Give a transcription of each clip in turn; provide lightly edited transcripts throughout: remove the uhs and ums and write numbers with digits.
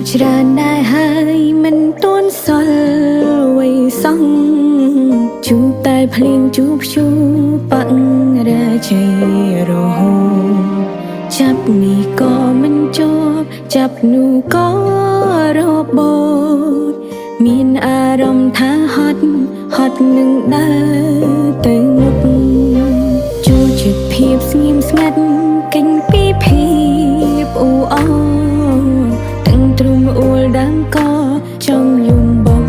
ច្រើនដែរហើយមិនទាន់សល់អ្វីសោះជួបតែភ្លៀងជួបព្យុះបាក់រាជ័យរហូតចាប់នេះក៏មិនជាប់ចាប់នោះក៏របូតមានអារម្មណ៍ថាហត់ហត់នឹងដើរទៅមុខចូលចិត្តភាពស្ងៀមស្ងាត់កិញពីភាពអ៊ូអរទាំងទ្រុំអួលដើមកចង់យំបំ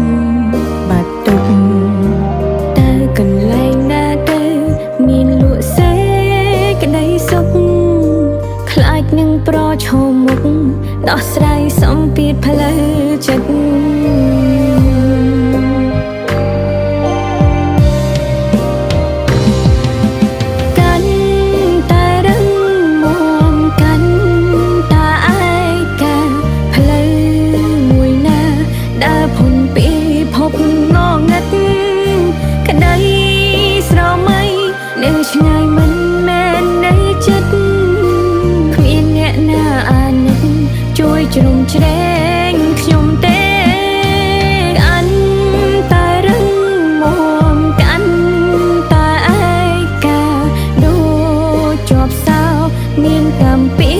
បាត់ទុកតើកន្លែងណាទៅមានលក់សេក្តីសុខខ្លាចនឹងប្រឈមមុខដោះស្រាយសម្ពាធផ្លូវចិត្តកាន់តែរឹងមាំកាន់តែឯកាផ្លូវមួយណាដើរផុនពីភពងងឹតក្តីស្រមៃនៅឆ្ងាយមិនមែននៅចិត្តគ្មានអ្នកណាអាណិតជួយជ្រោមជ្រែងខ្ញុំទេកាន់តែរឹងមាំកាន់តែឯកាដូចជាប់សោមានកម្មពី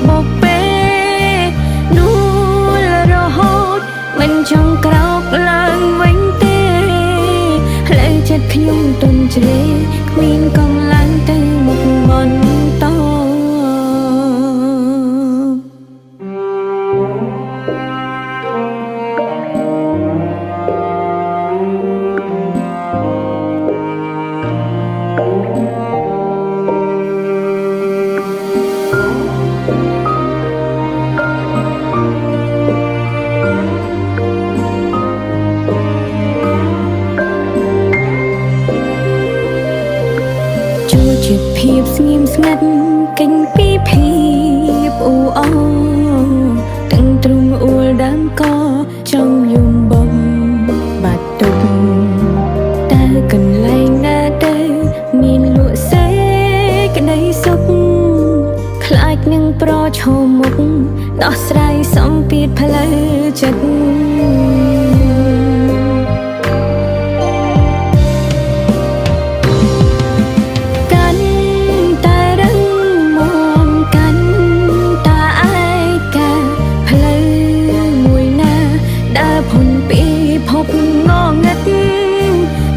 បុពេដួលរហូតមិនចង់ក្រោកឡើងវិញទេផ្លូវចិត្តខ្ញុំទន់ជ្រេគ្មានកម្លាំងទៅមុខបន្តចូលចិត្តភាពស្ងៀមស្ងាត់កិញពីភាពអ៊ូអរទាំងទ្រុំអួលដើមកចង់យំបំបាត់ទុកតើកន្លែងណាទៅមានលក់សេក្តីសុខខ្លាចនឹងប្រឈមមុខដោះស្រាយសម្ពាធផ្លូវចិត្តកាន់តែរឹងមាំកាន់តែឯកាផ្លូវមួយណាដើរផុនពីភពងងឹត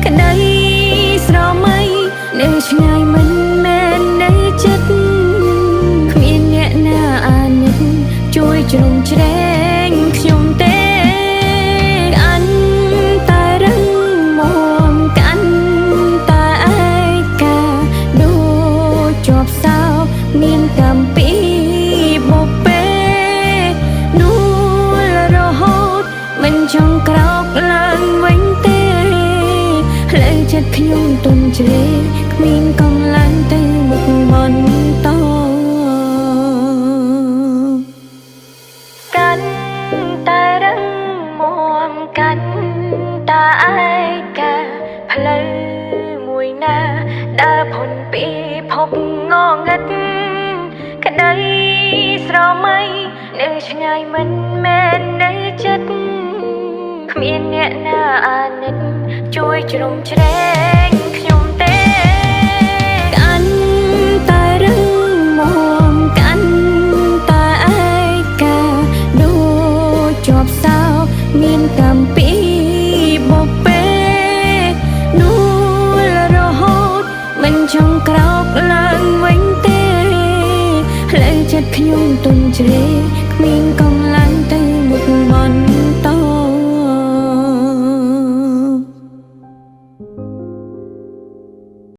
ក្តីស្រមៃនៅឆ្ងាយមិនមែននៅចិត្តគ្មានអ្នកណាអាណិតជួយជ្រោមជ្រែងខ្ញុំទេកាន់តែរឹងមាំកាន់តែឯកាដូចជាប់សោមានកម្មពីបុពេដួលរហូតមិនចង់ក្រោកឡើងវិញទេផ្លូវចិត្តខ្ញុំទន់ជ្រេគ្មានកម្លាំងទៅមុខបន្តកាន់តែរឹងមាំកាន់តែឯកាផ្លូវមួយណាដើរផុនពីភពងងឹតក្តីស្រមៃនៅឆ្ងាយមិនមែននៅចិត្តគ្មានអ្នកណាអាណិតជួយជ្រោមជ្រែងខ្ញុំទេកាន់តែរឹងមាំកាន់តែឯកាដូចជាប់សោមានកម្មពីបុពេដួលរហូតមិនចង់ក្រោកឡើងវិញទេផ្លូវចិត្តខ្ញុំទន់ជ្រេគ្មានកម្